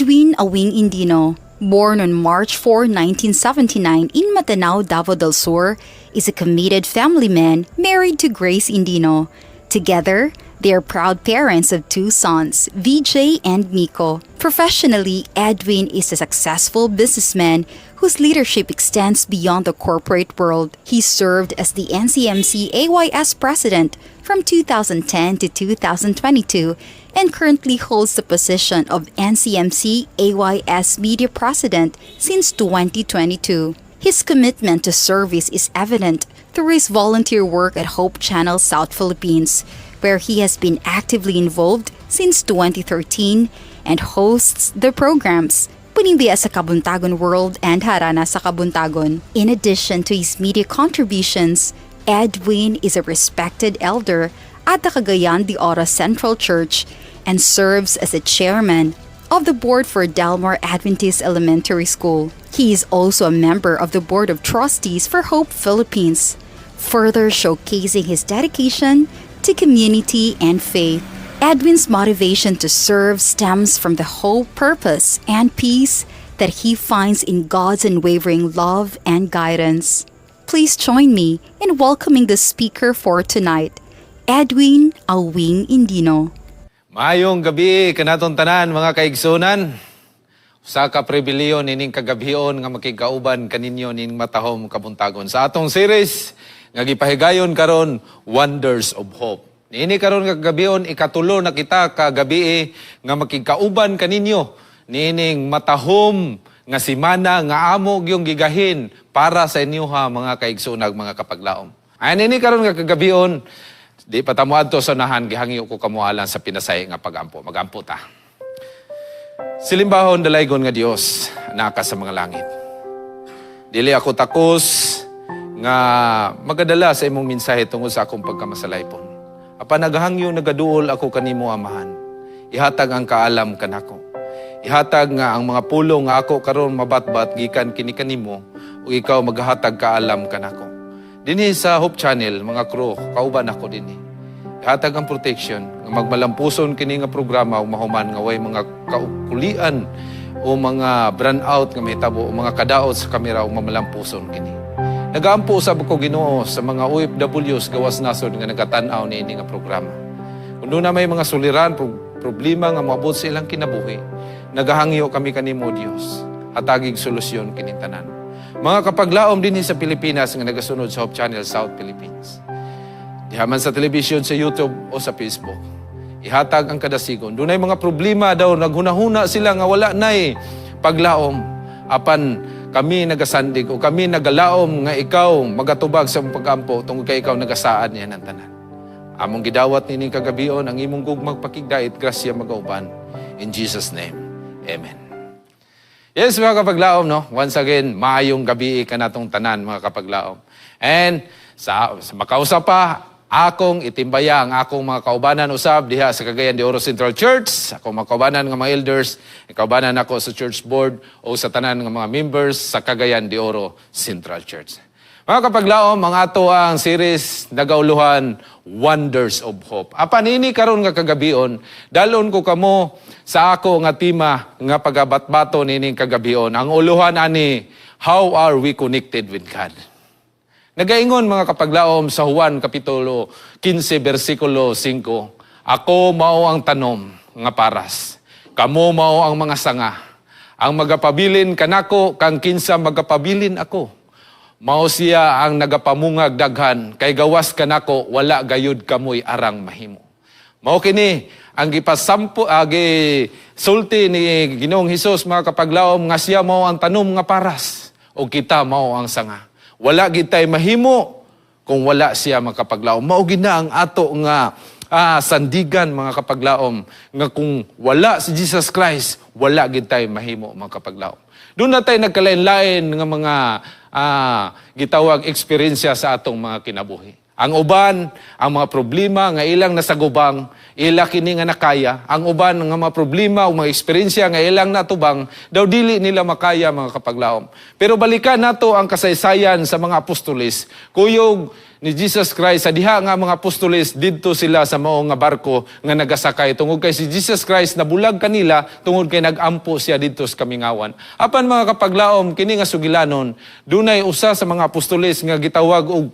Edwin Awing Indino, born on March 4, 1979 in Matanao, Davao del Sur, is a committed family man married to Grace Indino. Together, they are proud parents of two sons, VJ and Miko. Professionally, Edwin is a successful businessman whose leadership extends beyond the corporate world. He served as the NCMC AYS president from 2010 to 2022 and currently holds the position of NCMC AYS Media President since 2022. His commitment to service is evident through his volunteer work at Hope Channel South Philippines, where he has been actively involved since 2013 and hosts the programs Panimbia sa Kabuntagon World and Harana sa Kabuntagon. In addition to his media contributions, Edwin is a respected elder at the Cagayan de Oro Central Church and serves as the chairman of the board for Delmar Adventist Elementary School. He is also a member of the board of trustees for Hope Philippines, further showcasing his dedication to community and faith. Edwin's motivation to serve stems from the hope, purpose, and peace that he finds in God's unwavering love and guidance. Please join me in welcoming the speaker for tonight, Edwin Awing Indino. Maayong gabi kanatong tanan, mga kaigsunan. Usa ka pribilehiyo nining kagabhion nga makigkauban kaninyo ning matahom kabuntagon sa atong series nga gipahigayon karon, Wonders of Hope. Niini karon nga kagabion, ikatulo na kita ka gabi nga makigkauban kaninyo niining matahom nga simana nga amo gyung gigahin para sa inyoha, mga kaigsunan, mga kapaglaom. Ay niini karon nga kagabion, di pa ta moadto sa unahan, gihangyo ko kamo alang sa pinasay nga pagampo. Magampo ta. Silimbahon, dalaygon nga Dios, naa ka sa mga langit. Dili ako takos nga magadala sa imong mensahe tungod sa akong pagkamasalaypon. Apan nagahangyo, nagaduol ako kanimo, Amahan. Ihatag ang kaalam kanako. Ihatag nga ang mga pulong nga ako karon mabatbat gikan kini kanimo ug ikaw magahatag kaalam kanako. Dinhi sa Hope Channel, mga crew, kauban ako dinhi. Ihatag ang protection nga magmalampuson kini nga programa ug mahuman nga way mga kaukulian o mga brownout out nga mahitabo o mga kadaot sa kamera ug mamalampuson kini. Nagaampo usab ko, Ginoo, sa mga OFWs gawas nasod nga nagatan-aw niini nga programa. Kung duna may mga suliran, problema nga moabot sa ilang kinabuhi, nagahangyo kami kanimo, Dios. Hatagig solusyon kini tanan. Mga kapaglaom dinhi sa Pilipinas nga nagasunod sa Hope Channel South Philippines, diha man sa television, sa YouTube o sa Facebook, ihatag ang kadasigon. Dunay mga problema daw, naghunahuna sila nga wala nay paglaom. Apan kami nagasandig o kami nagalaom nga ikaw magatubag sa among pagampo tungod kay ikaw nagasaad niya ng tanan. Among gidawat nining kagabion ang imong gugmag pakigdait, grasya magauban. In Jesus' name. Amen. Yes, mga kapaglaom, no? Once again, maayong gabi kanatong tanan, mga kapaglaom. And sa makausap pa, akong itimbaya ang akong mga kaubanan usab diha sa Cagayan de Oro Central Church, akong mga kaubanan nga mga elders, kaubanan ako sa church board o sa tanan nga mga members sa Cagayan de Oro Central Church. Mga kapaglaom, ang ato ang series nagauluhan Wonders of Hope. Apan ini karon nga kagabion, dalon ko kamo sa ako nga tema nga pagabatbato nining kagabion. Ang uluhan ani, "How are we connected with God?" Nagaingon, mga kapaglaom, sa Juan Kapitulo 15 versikulo 5, "Ako mao ang tanom nga paras. Kamo mao ang mga sanga. Ang magapabilin kanako kang kinsa magapabilin ako, mao siya ang nagapamungag daghan, kay gawas kanako wala gayud kamoy arang mahimo." Mao kini ang gipasampo agi sulti ni Ginoong Hesus, mga kapaglaom, nga siya mao ang tanom nga paras o kita mao ang sanga. Wala gitay mahimo kung wala siya, mga kapaglaom. Mao gina ang ato nga sandigan, mga kapaglaom, nga kung wala si Jesus Christ, wala gitay mahimo, mga kapaglaom. Duna tay nagkalain-lain nga mga gitawag eksperyensya sa atong mga kinabuhi. Ang uban, ang mga problema nga ilang nasagubang, ila kini nga nakaya. Ang uban nga mga problema o mga eksperyensya nga ilang natubang, daw dili nila makaya, mga kapaglaom. Pero balikan nato ang kasaysayan sa mga apostoles. Kuyog ni Jesus Christ sa diha nga mga apostoles, didto sila sa mao nga barko nga nagasakay tungod kay si Jesus Christ nabulag kanila tungod kay nagampo siya didto sa kamingawan. Apan, mga kapaglaom, kini nga sugilanon, dunay usa sa mga apostoles nga gitawag og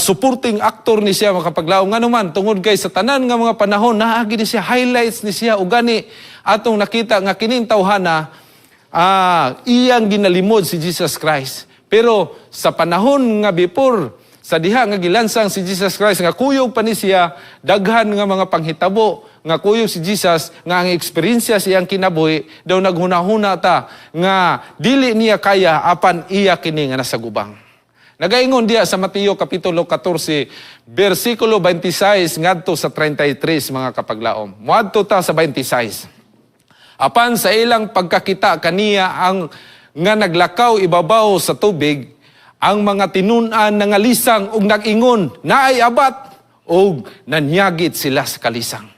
supporting actor ni siya, mga kapaglaom. Ngano man? Tungod kay sa tanan nga mga panahon naagi ni siya, highlights ni siya, ug gani atong nakita nga kining tawhana iyang ginalimod si Jesus Christ. Pero sa panahon nga before sa diha nga gilansang si Jesus Christ nga kuyog pa ni siya, daghan nga mga panghitabo nga kuyog si Jesus nga ang eksperyensya sa iyang kinabuhi, daw naghunahuna ta nga dili niya kaya, apan iya kini nga nasagubang. Nagaingon diya sa Mateo kapitulo 14 bersikulo 26 ngadto sa 33, mga kapaglaom. Moadto ta sa 26. Apan sa ilang pagkakita kaniya ang nga naglakaw ibabaw sa tubig, ang mga tinun-an nangalisang ug nag-ingon, "Naay abat," ug nanyagit sila sa kalisang.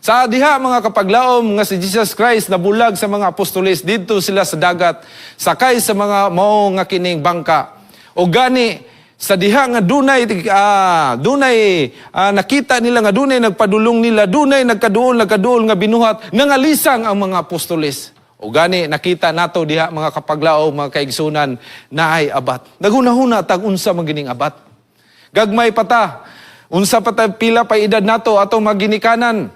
Sa diha, mga kapaglaom, nga si Jesus Christ nabulag sa mga apostoles, didto sila sa dagat, sakay sa mga mao nga kining bangka. O gani sa diha nga dunay nakita nila nga dunay nagpadulong nila, dunay nagkaduol nagkaduol nga binuhat, nangalisang ang mga apostoles. O gani nakita nato diha, mga kapaglaom, mga kaigsunan, naay abat. Naghunahuna tag unsa man gining abat. Gagmay pa ta. Unsa pa ta, pila pa edad nato, atong maginikanan.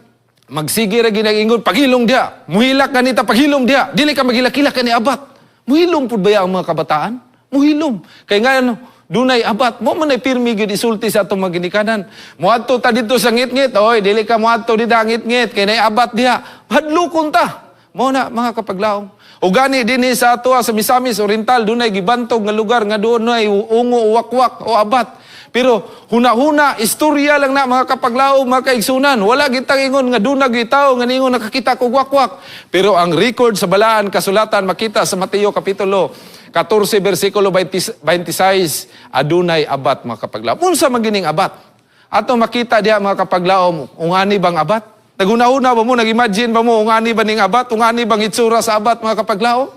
Magsige ra ginaingon, "Paghilom diha. Muhilak kanita, paghilom diha. Dili ka maghilak-hilak kani abat." Muhilom pud ba ang mga kabataan? Muhilom. Kay nga ano, dunay abat. Mo man ay pirmi gyud isulti sa atong maginikanan. Muadto ta didto sa ngit-ngit, "Oy, dili ka muadto didto ngit-ngit kay nay abat diha." Hadlokon ta. Mo na, mga kapaglaom. O gani dinhi sa atoa sa Misamis Oriental, dunay gibantog nga lugar nga dunay ungo, wakwak o abat. Pero huna-huna, istorya lang na, mga kapaglaom, mga kaigsunan. Wala gitang ingon nga duna gyud tawo nga ningon nakakita kog wakwak. Pero ang record sa balaan kasulatan, makita sa Mateo kapitulo 14 bersikulo 20 26, adunay abat, mga kapaglaom. Unsa man gining abat? Ato makita diha, mga kapaglaom, ungani bang abat? Naghuna-huna ba mo, nag-imagine ba mo, ungani ba ning abat? Ungani bang itsura sa abat, mga kapaglaom?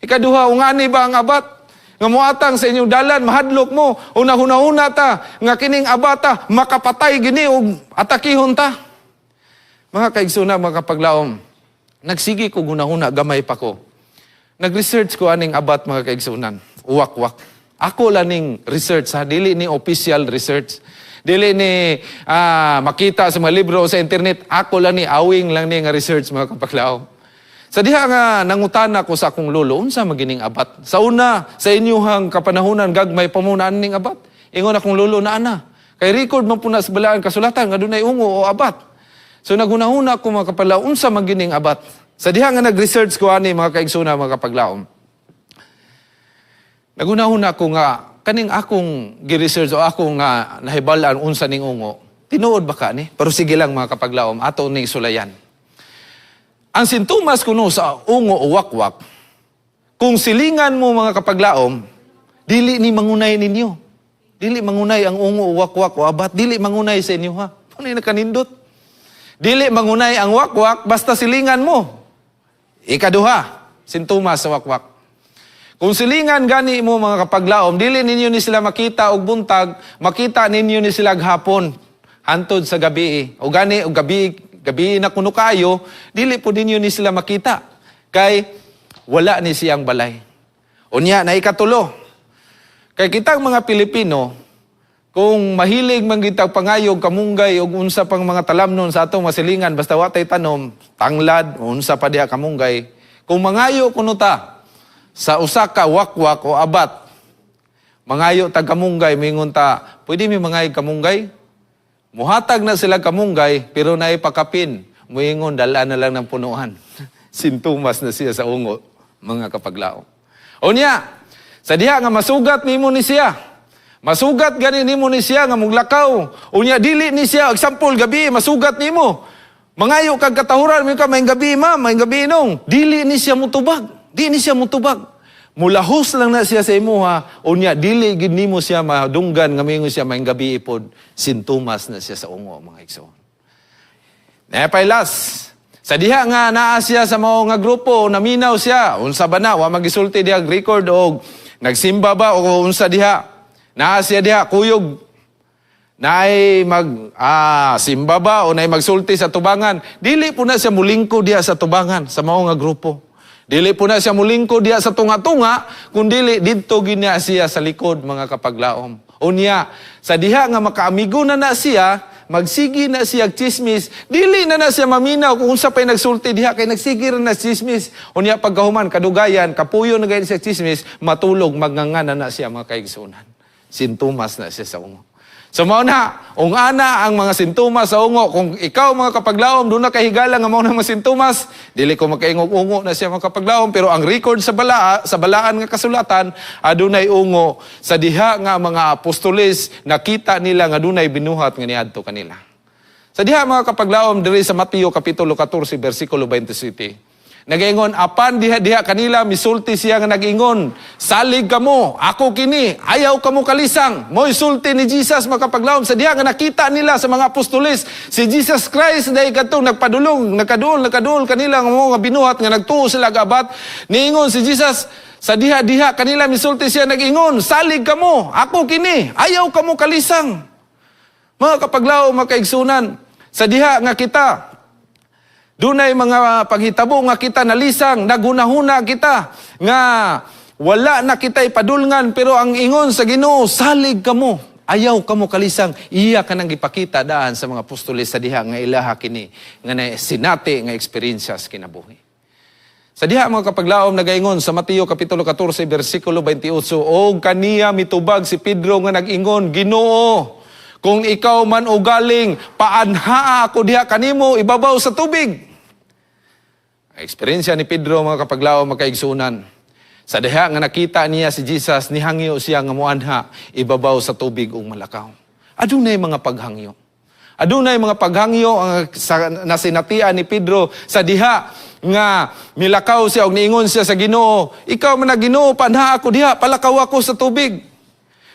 Ikaduha, ungani ba ang abat? Nga muatang sa inyong dalan, mahadlok mo, una-huna-huna ta, nga kining abata, makapatay gini, ug atakihon ta. Mga kaigsuna, mga kapaglaom, nagsige ko hunahuna, gamay pa ko. Nag-research ko aning abat, mga kaigsunan, uwak-wak. Ako lang ning research ha, dili ni official research. Dili ni makita sa mga libro o sa internet, ako lang ni awing lang ni nga research, mga kapaglaom. Sa diha nga nangutana ko sa akong lolo, unsa magining abat? Sa una, sa inyuhang kapanahunan, gagmay pa mo ning abat. Ingon akong lolo na ana. Kay record man po na sa balaan kasulatan nga dunay ungo o abat. So naghunahuna ko, mga kapaglaom, unsa magining abat? Sa diha nga nag-research ko ani, mga kaigsuna, mga kapaglaom. Naghunahuna ko nga kaning akong gi-research o akong nga nahibal-an unsa ning ungo. Tinuod ba ka ni? Pero sige lang, mga kapaglaom, ato ning sulayan. Ang sintomas kuno sa ungo o wakwak, kung silingan mo, mga kapaglaom, dili ni mangunay ninyo. Dili mangunay ang ungo o wakwak o abat, dili mangunay sa inyo ha. Ano yung nakanindot? Dili mangunay ang wakwak basta silingan mo. Ikaduha, sintomas sa wakwak. Kung silingan gani mo, mga kapaglaom, dili ninyo ni sila makita og buntag, makita ninyo ni sila hapon, hantod sa gabi. O gani og gabi, gabi na kuno kayo, dili po ninyo ni sila makita. Kay wala ni siyang balay. Unya na ikatulo. Kay kitang mga Pilipino, kung mahilig man gitag pangayog kamunggay ug unsa pang mga talamnon sa atong masilingan, basta wa tay tanom, tanglad, unsa pa diha, kamunggay. Kung mangayo kuno ta sa usa ka wakwak o abat, mangayo tag kamunggay, mingon ta, "Pwede mi mangayog kamunggay?" Muhatag na sila kamunggay, pero naay pakapin. Muingon, "Dala na lang ng punuan." Sintomas na siya sa ungo, mga kapaglaom. Unya, sa diha nga masugat nimo ni siya. Masugat gani nimo ni siya nga muglakaw. Unya dili ni siya, example, gabi masugat nimo. Mangayo kag katahuran, mo ka, "Maayong gabi, ma'am, maayong gabi, nong." Dili ni siya mutubag. Di ni siya mutubag. Mulahos lang na siya sa imuha, unya dili gid nimo siya madunggan nga mingon siya maayong gabi pod, sintomas na siya sa ungo, mga igsoon. Napaylas. Sa diha nga naa siya sa mao nga grupo, naminaw siya, unsa ba na, wa magisulti diha record og nagsimba ba o unsa diha. Naa siya diha kuyog. Naay mag simba ba o naay magsulti sa tubangan, dili po na siya mulingko diha sa tubangan sa mao nga grupo. Dili po na siya mulingko diha sa tunga-tunga, kun dili didto ginya siya sa likod, mga kapaglaom. Unya, sa diha nga makaamigo na na siya, magsigi na siya chismis, dili na na siya maminaw kung unsa pa'y nagsulti diha kay nagsigi ra na chismis. Unya pagkahuman kadugayan, kapuyo na gayud siya chismis, matulog, magnganga na na siya, mga kaigsunan. Sintomas na siya sa ungo. So mao na, ung ana ang mga sintomas sa ungo. Kung ikaw, mga kapaglaom, duna kay higala nga mao na mga sintomas, dili ko makaingog ungo na siya, mga kapaglaom, pero ang record sa balaan nga kasulatan, adunay ungo sa diha nga mga apostoles nakita nila nga dunay binuhat nga niadto kanila. Sa diha, mga kapaglaom, diri sa Mateo kapitulo 14 bersikulo 27. Nagaingon, apan diha-diha kanila, misulti siya nga nag-ingon, "Salig kamo, ako kini, ayaw kamo kalisang." Mo'y sulti ni Jesus, makapaglaom, sa diha nga nakita nila sa mga apostoles, si Jesus Christ dahil katong nagpadulong, nagkaduol, nagkaduol kanila nga mga binuhat nga nagtuo sila gabat. Niingon si Jesus, sa diha-diha kanila misulti siya nag-ingon, "Salig kamo, ako kini, ayaw kamo kalisang." Mga kapaglaom, mga kaigsunan, sa diha nga kita, dunay mga paghitabo nga kita nalisang, naghunahuna kita nga wala na kita ipadulngan, pero ang ingon sa Ginoo, "Salig kamo, ayaw kamo kalisang." Iya ka nang gipakita daan sa mga apostoles sa diha nga ilaha kini nga na sinati nga eksperyensya sa kinabuhi. Sa diha, mga kapaglaom, nagaingon sa Mateo kapitulo 14 bersikulo 28, og kaniya mitubag si Pedro nga nag-ingon, "Ginoo, kung ikaw man ugaling, paanhaa ako diha kanimo ibabaw sa tubig." Ang eksperyensya ni Pedro, mga kapaglaom, makaigsunan. Sa diha nga nakita niya si Jesus, nihangyo siya nga muanha ibabaw sa tubig ug malakaw. Adunay mga paghangyo. Adunay mga paghangyo ang sa, nasinatian ni Pedro sa diha nga milakaw siya og niingon siya sa Ginoo, "Ikaw man na Ginoo, paanha ako diha, palakaw ako sa tubig."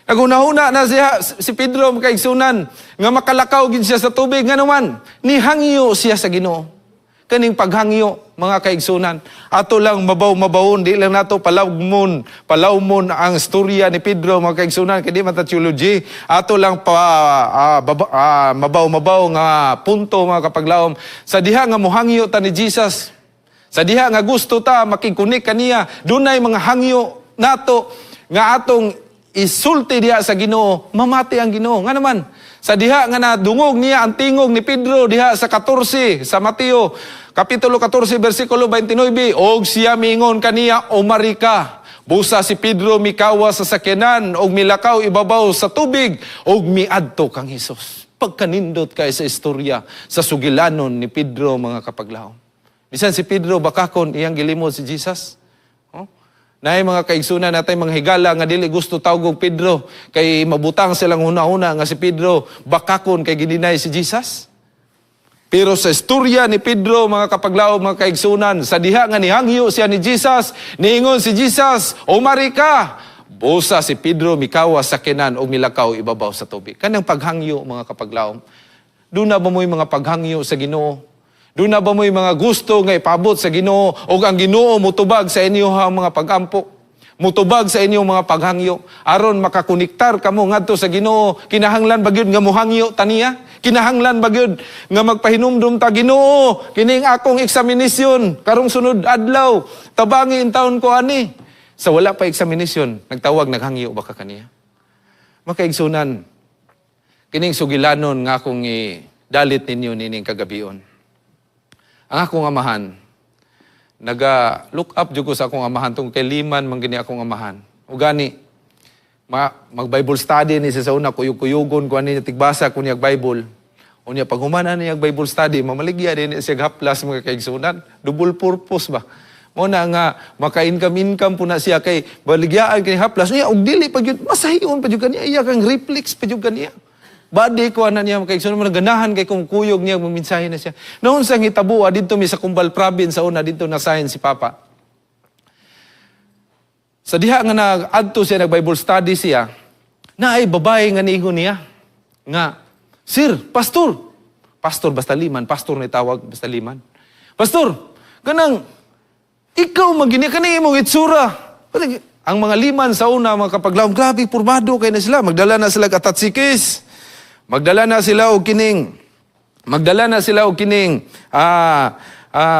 Naghunahuna na siya si Pedro, makaigsunan, nga makalakaw gid siya sa tubig, nga naman nihangyo siya sa Ginoo. Kaning paghangyo, mga kaigsunan, ato lang mabaw-mabawon, di lang nato palawmon, palawmon ang storya ni Pedro, mga kaigsunan, kay di man ta theology, ato lang pa mabaw-mabaw nga punto, mga kapaglaom, sa diha nga muhangyo ta ni Jesus, sa diha nga gusto ta makikunik kaniya, dunay mga hangyo nato nga atong isulti diha sa Ginoo, mamati ang Ginoo. Nga naman, sa diha nga nadungog niya ang tingog ni Pedro diha sa 14, sa Mateo, kapitulo 14, versikulo 29, og siya miingon kaniya, "Umari ka." Busa si Pedro mikawa sa sakyanan og milakaw ibabaw sa tubig og miadto kang Hesus. Pagkanindot kay sa istorya sa sugilanon ni Pedro, mga kapaglaom. Bisan si Pedro bakakon, iyang gilimod si Jesus. Oh? Naay mga kaigsunan natay mga higala nga dili gusto tawgog Pedro kay mabutang silang huna-huna nga si Pedro bakakon kay gideny si Jesus. Pero sa istorya ni Pedro, mga kapaglaom, mga kaigsunan, sa diha nga nihangyo siya ni Jesus, niingon si Jesus, "Umari ka." Busa si Pedro mikawa sa kinan o milakaw ibabaw sa tubig. Kanang paghangyo, mga kapaglaom. Duna ba mo'y mga paghangyo sa Ginoo? Duna ba mo'y mga gusto nga ipabot sa Ginoo o ang Ginoo mutubag sa inyo ang mga pagampo? Mutubag sa inyong mga paghangyo aron makakonektar kamo ngadto sa Ginoo? Kinahanglan ba gyud nga muhangyo taniya? Kinahanglan ba gyud nga magpahinumdum ta, "Ginoo, kining akong examination karong sunod adlaw, tabangi intawon ko ani"? Sa wala pa examination, nagtawag, naghangyo ba ka kaniya? Makaigsunan, kining sugilanon nga akong idalit ninyo nining kagabion. Ang akong amahan, naga look up jud ko sa akong amahan tungkol kay liman man gini akong amahan. Ug gani mag Bible study ni siya sa una, kuyog-kuyugon ko ani tigbasa ko niya Bible. Unya pag humana niya Bible study, mamaligya din siya haplas, mga kaigsunan. Double purpose ba? Mo na nga maka-income income po na siya kay baligyaan kini haplas niya og dili pa gyud masahion pa gyud kaniya, iya kang reflex pa gyud kaniya. Body ko ana niya, mga kaigsunan, mo ganahan kay kung kuyog niya mensahe na siya. Noon sa hitabo didto mi sa Cumbal Province sa una, didto na sign si Papa. Sa diha nga nag-adto siya, nag Bible study siya, na ay babae nga niingon niya nga, "Sir, pastor." Pastor basta liman, pastor na tawag basta liman. "Pastor, kanang ikaw magini kani imong itsura." Ang mga liman sa una, mga kapaglaom, grabe, pormado kay na sila. Magdala na sila atatsikis. Magdala na sila og kining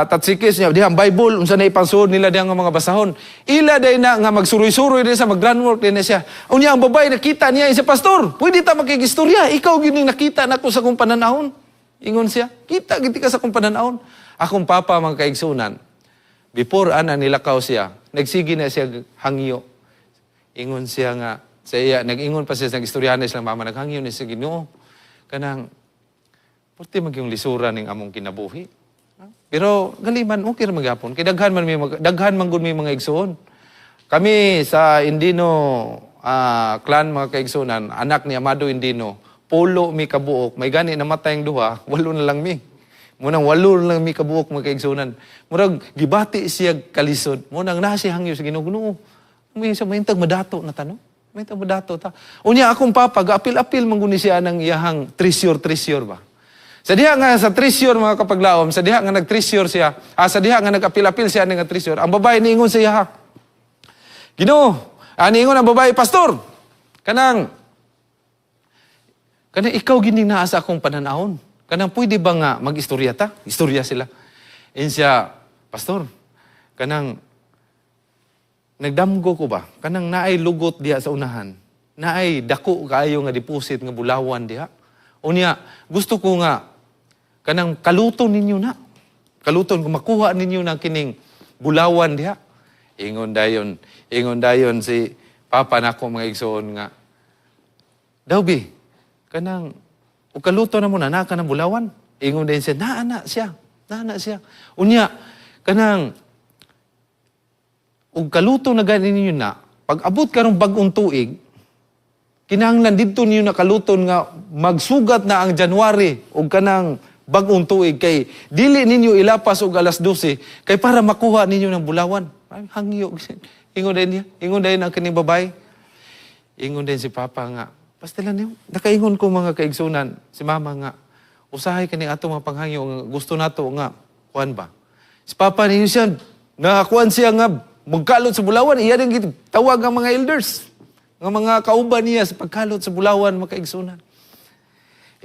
tatsikis niya diha ang Bible, unsa na ipangsuod nila diha nga mga basahon. Ila day na nga magsuroy-suroy din sa mag-groundwork din na siya. Unya ang babae, nakita niya siya, "Pastor, pwede ta makigistorya? Ikaw gining nakita nako sa akong pananahon." Ingon siya, "Kita gid ka sa akong pananahon." Akong papa, mga kaigsunan, before ana nilakaw siya, nagsige na siya hangyo. Ingon siya nga sa iya, nag-ingon pa siya, nag-istoryahan na silang mama, naghangyo ni sa Ginoo. Kanang pwerte magyung lisura ning among kinabuhi. Pero galiman okay ra magyapon. Kay daghan man gud may mga igsuon. Kami sa Indino clan, mga kaigsunan, anak ni Amado Indino, 10 mi kabuok, may gani namatay ang duha, walo na lang mi. Munang walo na lang mi kabuok, mga kaigsunan. Murag gibati siya kalisod. Munang naa siya hangyo sa Ginoo. May sa mahintag madato na tano. Mahintag madato ta. Unya akong papa gaapil-apil man gud ni siya ng iyahang treasure ba. Sa diha nga sa treasure, mga kapaglaom, sa diha nga nag-treasure siya, sa diha nga nag-apil-apil siya nga treasure, ang babae niingon sa iya. "Ginoo," niingon ang babae, "Pastor, kanang ikaw gining naa sa akong pananahon. Kanang pwede ba nga mag-istorya ta?" Istorya sila. Ingon siya, "Pastor, kanang nagdamgo ko ba? Kanang naay lugot diha sa unahan. Naay dako kaayo nga deposit nga bulawan diha. Unya, gusto ko nga kanang kaluton ninyo na. Kaluton kung makuha ninyo na kining bulawan diha." Ingon dayon si papa nako, mga igsoon, nga, "Daw bi, kanang ug kaluto na mo na, naa ka ng bulawan?" Ingon din siya, "Naa na siya, naa na siya. Unya, kanang ug kaluto na gani ninyo na, pag abot karong bag-ong tuig, kinahanglan didto ninyo nakaluton nga magsugat na ang January ug kanang bag-ong tuig kay dili ninyo ilapas og alas 12 kay para makuha ninyo ng bulawan." Ay, hangyo. Ingon din niya. Ingon din ang kining babae. Ingon din si Papa nga, basta lang niyo. Nakaingon ko, mga kaigsunan, si Mama nga, usahay kani ato mga panghangyo nga gusto nato nga kuan ba. Si Papa ninyo siya, nakakuan siya nga magkalot sa bulawan, iya din tawag ang mga elders nga mga kauban niya sa pagkalot sa bulawan, mga kaigsunan.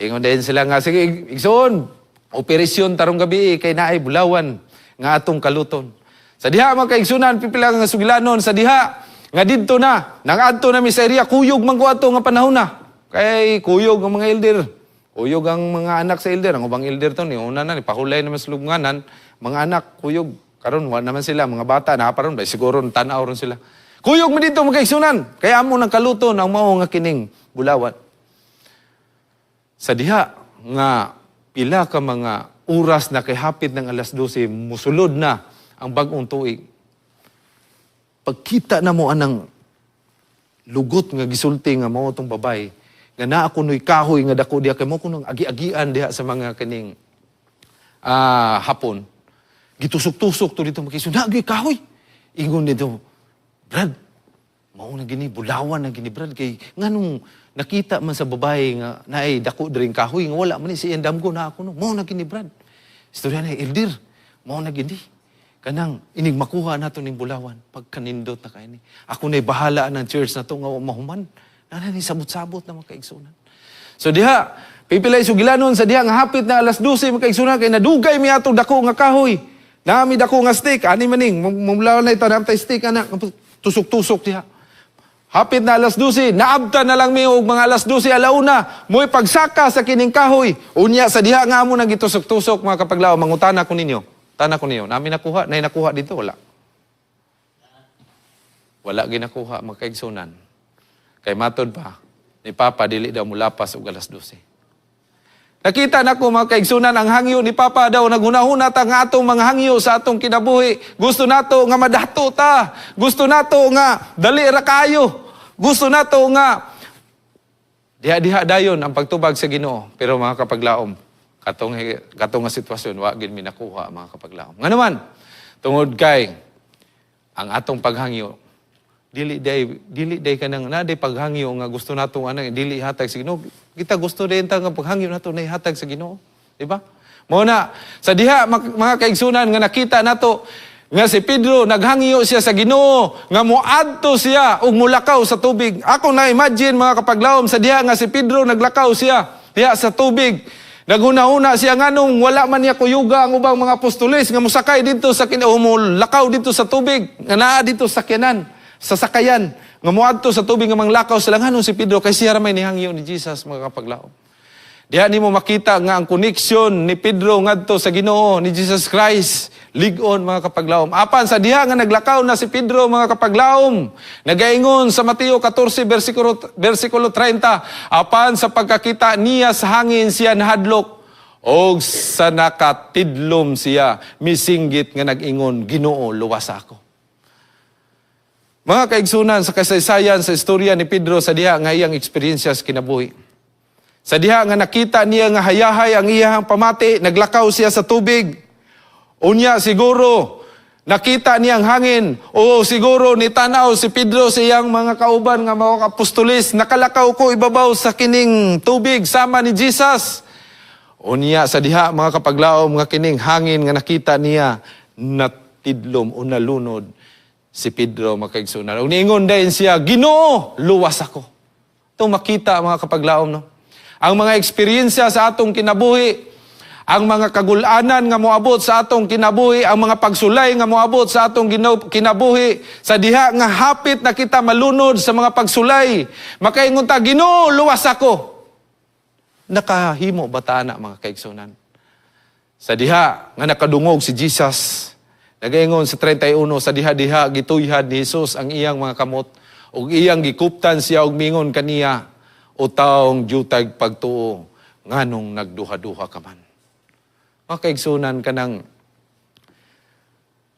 Ingon din sila nga, "Sige, igsoon, operasyon tarong gabi kay naay bulawan nga atong kaluton." Sa diha, mga kaigsunan, pipila nga sugilanon, sa diha, nga didto na, nangadto na mi sa area, kuyog man ko ato nga panahon na. Kay kuyog ang mga elder. Kuyog ang mga anak sa elder. Ang ubang elder to, ni una na, ni pahulay naman sa lubnganan, mga anak, kuyog. Karon wa naman sila, mga bata, nakaparon, ba, siguro tanaw ron sila. Kuyog mo dito, mga kaigsunan. Kaya amo nang kaluton ang mao nga kining bulawan. Sa diha nga pila ka mga oras na kay hapit ng alas 12, musulod na ang bag-ong tuig. Pagkita na mo anang lugot nga gisulti nga mao tong babay nga naa kuno'y kahoy nga dako diha kay mo kunong agi-agian diha sa mga kining hapon. Gitusok-tusok to dito makiso na kahoy. Ingon nito, "Brad, mao na gini, bulawan na gini, Brad, kay nganong nakita man sa babae nga naay dako diring kahoy nga wala man ni si damgo na ako no. Mao na gini, Brad." Istorya na elder, "Mao na gini. Kanang inig makuha nato ning bulawan, pagkanindot na kay ni. Ako na'y bahala ng church na to nga wa mahuman." Nana ni sabot-sabot na, mga kaigsunan. So diha, pipilay sugilanon sa diha nga hapit na alas 12, mga kaigsunan, kay nadugay mi atong dako nga kahoy. Nami dako nga stick, ani maning, mumulaw na ito, namtay stick, anak, tusok-tusok diha. Hapit na alas 12, naabta na lang mi og mga alas 12 alauna, mo'y pagsaka sa kining kahoy. Unya sa diha nga amo nang gitusok-tusok, mga kapaglaom, mangutana ko ninyo. Tana ko ninyo, nami nakuha, nay nakuha dito, wala. Wala ginakuha, mga kaigsunan. Kay matod pa ni Papa, dili daw mulapas og alas 12. Nakita nako, mga kaigsunan, ang hangyo ni Papa daw. Naghunahuna ta nga atong mga hangyo sa atong kinabuhi. Gusto nato nga madato ta. Gusto nato nga dali ra kayo. Gusto nato nga diha-diha dayon ang pagtubag sa Ginoo. Pero mga kapaglaom, katong nga sitwasyon wa gid mi nakuha, mga kapaglaom. Nga naman, tungod kay ang atong paghangyo dili day kanang na day paghangyo nga gusto nato anang dili hatag sa Ginoo. Kita gusto din ta nga paghangyo nato na ihatag sa Ginoo, di ba? Mo na sa diha, mga kaigsunan, nga nakita nato nga si Pedro naghangyo siya sa Ginoo nga moadto siya ug mulakaw sa tubig. Ako na imagine, mga kapaglaom, sa diha nga si Pedro naglakaw siya. diha sa tubig. Naghuna-huna siya nganong wala man niya kuyuga ang ubang mga apostoles nga mosakay didto sa kin o molakaw didto sa tubig nga naa didto sa sakyanan, sa sakayan nga moadto sa tubig nga manglakaw sila, nganong si Pedro, kay siya ra may nihangyo ni Jesus, mga kapaglaom. Diha nimo makita nga ang koneksyon ni Pedro ngadto sa Ginoo ni Jesus Christ lig-on, mga kapaglaom. Apan sa diha nga naglakaw na si Pedro, mga kapaglaom, nagaingon sa Mateo 14 versikulo 30, apan sa pagkakita niya sa hangin, siya nahadlok og sa nakatidlom siya misinggit nga nag-ingon, "Ginoo, luwas ako." Mga kaigsunan, sa kasaysayan sa istorya ni Pedro, sa diha nga iyang eksperyensya sa kinabuhi, sa diha nga nakita niya nga hayahay ang iyang pamati, naglakaw siya sa tubig. Unya siguro nakita niya ang hangin o siguro nitanaw si Pedro sa iyang mga kauban nga mga apostoles, "Nakalakaw ko ibabaw sa kining tubig sama ni Jesus." Unya sa diha, mga kapaglaom, nga kining hangin nga nakita niya, natidlom o nalunod si Pedro, mga kaigsunan. Ug niingon dayon siya, "Ginoo, luwas ako." Ito makita, mga kapaglaom, no? Ang mga eksperyensya sa atong kinabuhi, ang mga kagulanan nga moabot sa atong kinabuhi, ang mga pagsulay nga moabot sa atong kinabuhi, sa diha nga hapit na kita malunod sa mga pagsulay, makaingon ta, "Ginoo, luwas ako." Nakahimo ba ta na, mga kaigsunan? Sa diha nga nakadungog si Jesus, nagaingon sa 31, sa diha-diha gituyhad ni Jesus ang iyang mga kamot ug iyang gikuptan siya ug mingon kaniya, "O taong jutag pagtuo, nganong nagduha-duha ka man?" Mga kaigsunan, kanang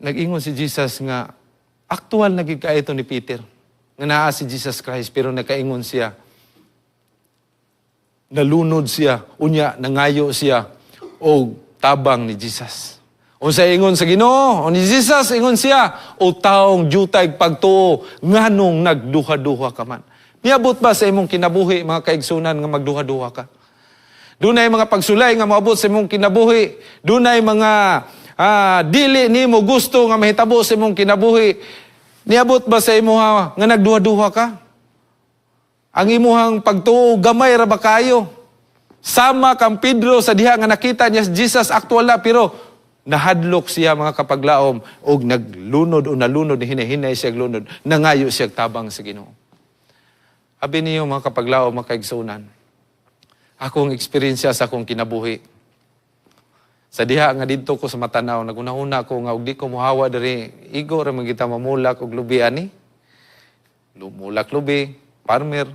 nag-ingon si Jesus nga aktual na gid ito ni Peter nga naa si Jesus Christ, pero nakaingon siya, nalunod siya, unya nangayo siya og tabang ni Jesus. Unsa ingon sa Ginoo o ni Jesus, ingon siya, "O taong jutay pagtuo, nganong nagduha-duha ka man?" Niabot ba sa imong kinabuhi, mga kaigsunan, nga magduha-duha ka? Dunay mga pagsulay nga moabot sa imong kinabuhi. Dunay mga dili nimo gusto nga mahitabo sa imong kinabuhi. Niabot ba sa imo nga nagduha-duha ka? Ang imuhang pagtuo gamay ra ba kayo? Sama kang Pedro sa diha nga nakita niya si Jesus, aktual na, pero nahadlok siya, mga kapaglaom, og naglunod o nalunod ni hinahinay siya lunod, nangayo siya tabang sa Ginoo. Abi niyo, mga kapaglaom, mga kaigsunan, akong eksperyensya sa akong kinabuhi. Sa diha nga didto ko sa Matanao, nagunahuna ko nga og di ko mohawa diri, igo ra man kita mamulak og lubi ani. Mulak lubi, farmer.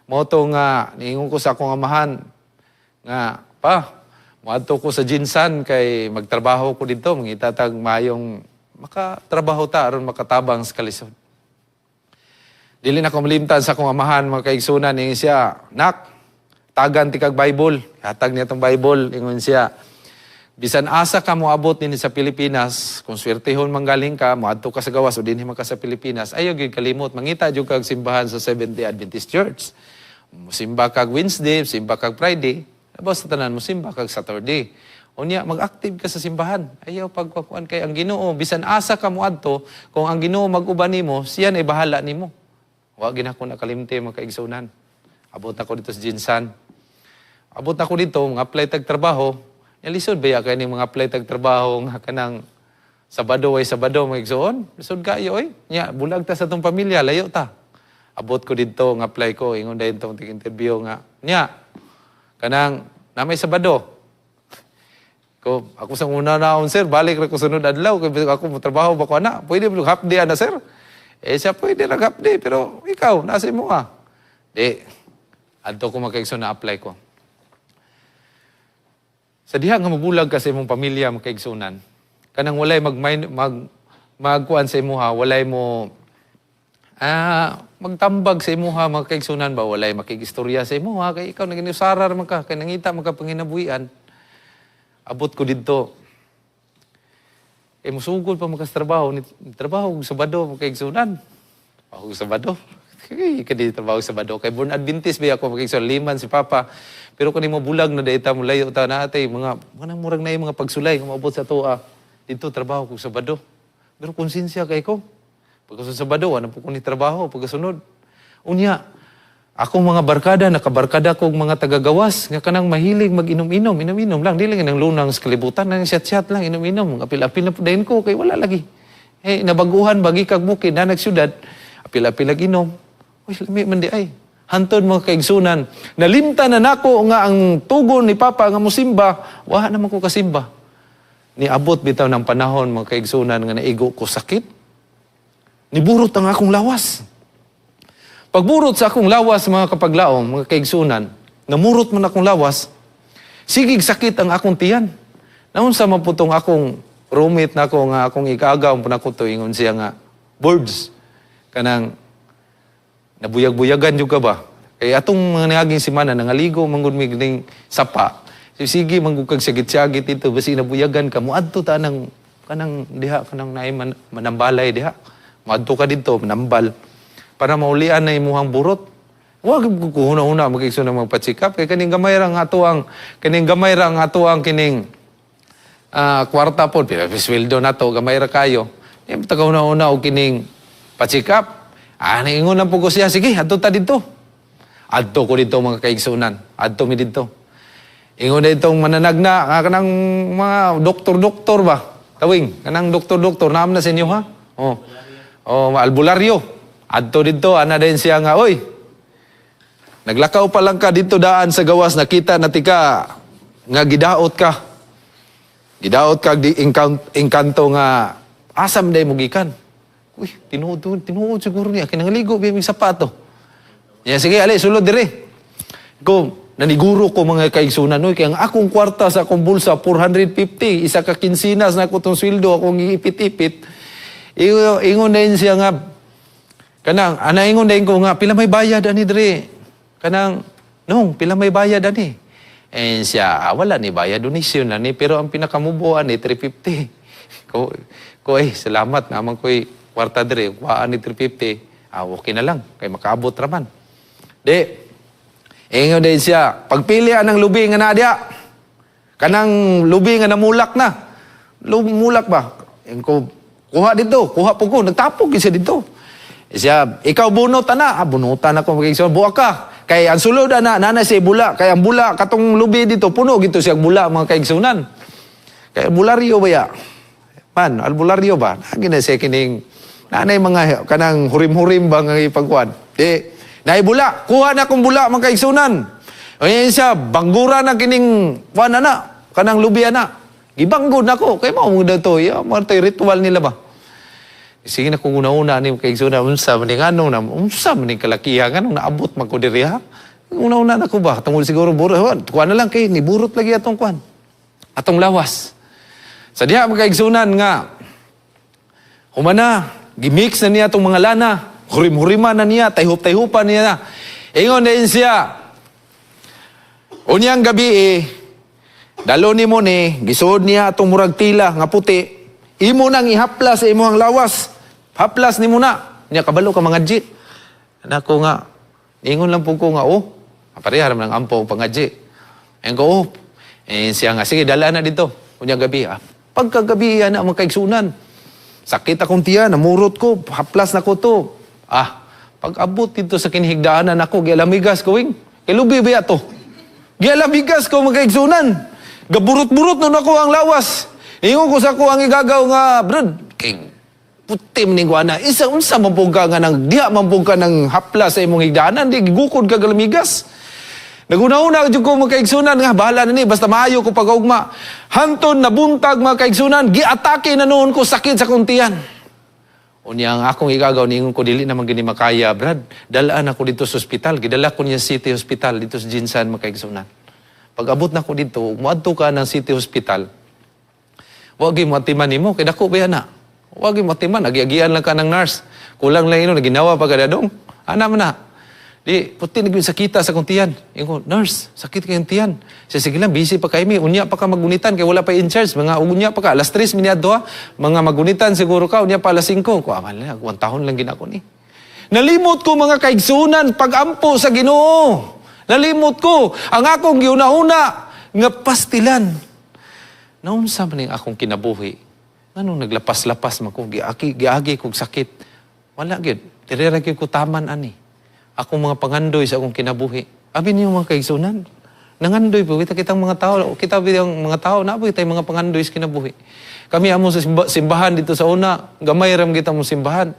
Mao to nga niingon ko sa akong amahan nga, "Pa, moadto ko sa GenSan kay magtrabaho ko didto, mangita tag mayong makatrabaho ta aron makatabang sa kalisod." Dili na ko malimtan sa akong amahan, mga kaigsunan, ingon siya, "Nak, tagan tikag Bible." Hatag niya tong Bible, ingon siya, "Bisan asa ka moabot dinhi sa Pilipinas, kung swertehon manggaling ka, moadto ka sa gawas o dinhi man ka sa Pilipinas, ayaw gyud kalimot, mangita jud kag simbahan sa Seventh-day Adventist Church. Musimba kag Wednesday, simba kag Friday, labaw sa tanan, musimba kag Saturday. Unya, mag-active ka sa simbahan. Ayaw pagkukuan kay ang Ginoo, bisan asa ka moadto, kung ang Ginoo mag-uban nimo, siya na bahala nimo." Wa gina ko nakalimti, mga kaigsunan. Abot na ko dito sa GenSan. Abot na ko dito, mga apply tag trabaho. Nya lisod ba kay ni mga apply tag trabaho nga kanang Sabado ay Sabado, mga igsoon? Lisod kayo oy. Nya bulag ta sa tong pamilya, layo ta. Abot ko dito, nga apply ko, ingon dayon tong interview nga, nya kanang namay Sabado. Ko ako sa una na, "Sir, balik ra ko sunod adlaw kay ako mo trabaho ba ko ana. Pwede ba half day ana, sir?" Eh siya, "Pwede ra half day, pero ikaw nasa imo ah." Di adto ko, mga kaigsoon, na apply ko. Sa diha nga mabulag ka sa imong pamilya, mga kaigsunan, kanang walay mag mag magkuan sa imuha, walay mo magtambag sa imuha, mga kaigsunan ba, walay makigistorya sa imuha kay ikaw naginusara man ka kay nangita man ka panginabuhian. Abot ko didto. Eh musugod pa makas trabaho, ni trabaho og Sabado, mga kaigsunan. Ako Sabado. Kay kadi trabaho Sabado kay born Adventist ba ako, mga kaigsunan, liman si Papa. Pero kani mo bulag na dayta mo layo ta na atay mga mga murag na yung mga pagsulay nga moabot sa tuwa. Dito trabaho ko Sabado. Pero konsensya kay ko. Pagkasunod Sabado, ano po ko ni trabaho pagkasunod. Unya, Akong mga barkada, nakabarkada kog mga tagagawas nga kanang mahilig mag-inom-inom, inom-inom lang, dili lang lunang sa kalibutan, nang siyat-siyat lang, inom-inom, apil-apil na po dayon ko, kay wala lagi. Eh, nabaguhan, bagi kag bukid, na nagsyudad, apil-apil lag inom. Uy, lami man di ay. Hantod, mga kaigsunan, nalimta na nako nga ang tugon ni Papa nga musimba, wa naman ko kasimba. Niabot bitaw ng panahon, mga kaigsunan, nga naigo ko sakit. Niburot ang akong lawas. Pagburot sa akong lawas, mga kapaglaom, mga kaigsunan, namurot man akong lawas, sigig sakit ang akong tiyan. Naunsa man putong akong roommate nako nga akong igagaw po nako to, ingon siya nga, "Birds, kanang nabuyag-buyagan jud ka ba?" Kay atong mga niaging semana, nangaligo manggod mig ning sapa. Sige, manggod kag sagit-sagit ito, basi nabuyagan ka, muadto ta nang kanang diha, kanang naay manambalay diha. Muadto ka didto, manambal para maulian na imuhang burot. Wag ko huna-huna magigso na magpa-check up kay kaning gamay ra ang ato ang kining kwarta po, pero sweldo na to, gamay ra kayo. Di mo taga huna-huna og kining pa-check up. Ah, naingon lang po ko siya, "Sige, adto ta didto." Adto ko didto, mga kaigsunan. Adto mi didto. Ingon na itong mananagna, nga kanang mga doktor-doktor ba? Tawing, kanang doktor-doktor, naam na sa inyo ha? Oh. Oh, albularyo. Adto didto, ana din siya nga, "Oy, naglakaw pa lang ka dito daan sa gawas, nakita na tika nga gidaot ka. Gidaot ka di engkanto nga asam day mo gikan." Uy, tinuod, tinuod siguro niya. Kinangaligo, bi sapato. Ya, "Sige, ali, sulod dire." Ko, naniguro ko, mga kaigsunan, noy, kaya ang akong kwarta sa akong bulsa, 450, isa ka kinsinas na ako tong sweldo, akong giipit-ipit. Ingon na siya nga, kanang, ana ingon na ko nga, "Pila may bayad ani dire? Kanang, nong, pila may bayad ani?" Eh siya, "Ah, wala ni bayad, donation na ni, pero ang pinakamubuan ni 350." Ko eh, salamat naman ko'y kwarta dire, kuhaan ni 350, ah, okay na lang, kay makaabot raman. Di, ingon din siya, "Pagpili ang lubi nga naa diya. Kanang lubi nga namulak na. Mulak ba? Ingon ko, kuha dito, kuha po ko, nagtapok gyud siya dito. Eh, siya, ikaw bunot ana, ah, bunutan ako magigsoon, buak ka. Kay ang sulod ana, nana siya bula, kay ang bula, katong lubi dito, puno gito siya bula, mga kaigsunan. Kay albularyo ba ya? Man, albularyo ba? Nagi na siya kining, nanay mga kanang hurim-hurim ba nga ipagkuan. Di, naibula, kuha na akong bula, mga kaigsunan. Ayan siya, banggura na kining, kuan na, kanang lubi na. Gibanggod na ko, kay mao mo to, ya, mo to ritual nila ba? Sige na kung una-una ni kay igsoon, unsa man ni ngano na unsa man ni kalakihan nganong naabot man ko diri ha? Una-una na ko ba tungod siguro burot, kuan na lang kay niburot lagi atong kuan. Atong lawas. Sa diha, mga kaigsunan, nga humana, gimix na niya atong mga lana, hurim-hurima na niya, tayhop-tayhopan niya na. Ingon din siya, "Unyang gabi eh, dalo ni mo ni, gisuod niya atong murag tila nga puti, imo nang ihaplas sa imong lawas. Haplas ni mo na. Niya kabalo ka mangadji." Nako nga, ingon lang po ko nga, oh, pareha raman ang ampo pangadji. Ingon ko, oh, eh, siya nga, "Sige, dala na dito. Unyang gabi, ah, pagkagabi yan na mga kaigsunan. Sakit akong tiyan, namurot ko, haplas na ko to. Ah, pag abot dito sa kinihigdaanan ako, gialamigas ko, wing. Kay lubi ba to? Gialamigas ko, mga kaigsunan. Gaburot-burot nun ako ang lawas. Ingon ko sa ako ang igagaw nga, brad, kay putim ni guana. Isa unsa man pud ka nga nang diha man pud ka ng haplas sa imong higdaanan, di gigukod ka galamigas." Naguna-una jud ko, mga kaigsunan, nga bahala na ni basta maayo ko pag-ugma. Hantod nabuntag, mga kaigsunan, giatake na noon ko sakit sa kuntian. Unya ang akong igagaw niingon ko, "Dili naman gini makaya, brad. Dalaan ako dito sa ospital." Gidala ko niya City Hospital dito sa GenSan, mga kaigsunan. Pag abot na ko dito, muadto ka ng City Hospital. Wa gyud moatiman nimo kay dako ba na. Wa gyud moatiman, agi-agian lang ka ng nurse. Kulang lang ino ginawa pa kadadong. Ana man na. Di, puti na gyud sakita sa akong tiyan. Ingon ko, "Nurse, sakit kayong tiyan." Siya, "Sige lang, busy pa kay mi. Unya pa ka magunitan, kay wala pa in charge. Mga unya pa ka, alas 3 miniadto ha. Mga magunitan siguro ka, unya pa alas 5." Ko, amal na, 1 taon lang ginako ni. Nalimot ko, mga kaigsunan, pagampo sa Ginoo. Nalimot ko, ang akong giuna-una, nga pastilan. Naunsa man ning akong kinabuhi? Nganong naglapas-lapas man ko, giagi, giagi kog sakit. Wala gyud. Diri ra gyud ko taman ani. Akong mga pangandoy sa akong kinabuhi. Abi niyo, mga kaigsunan. Nangandoy po kita kitang mga tao, kita bilang mga tao na po kita mga pangandoy sa kinabuhi. Kami amo sa simbahan dito sa una, gamay ram kita mo simbahan.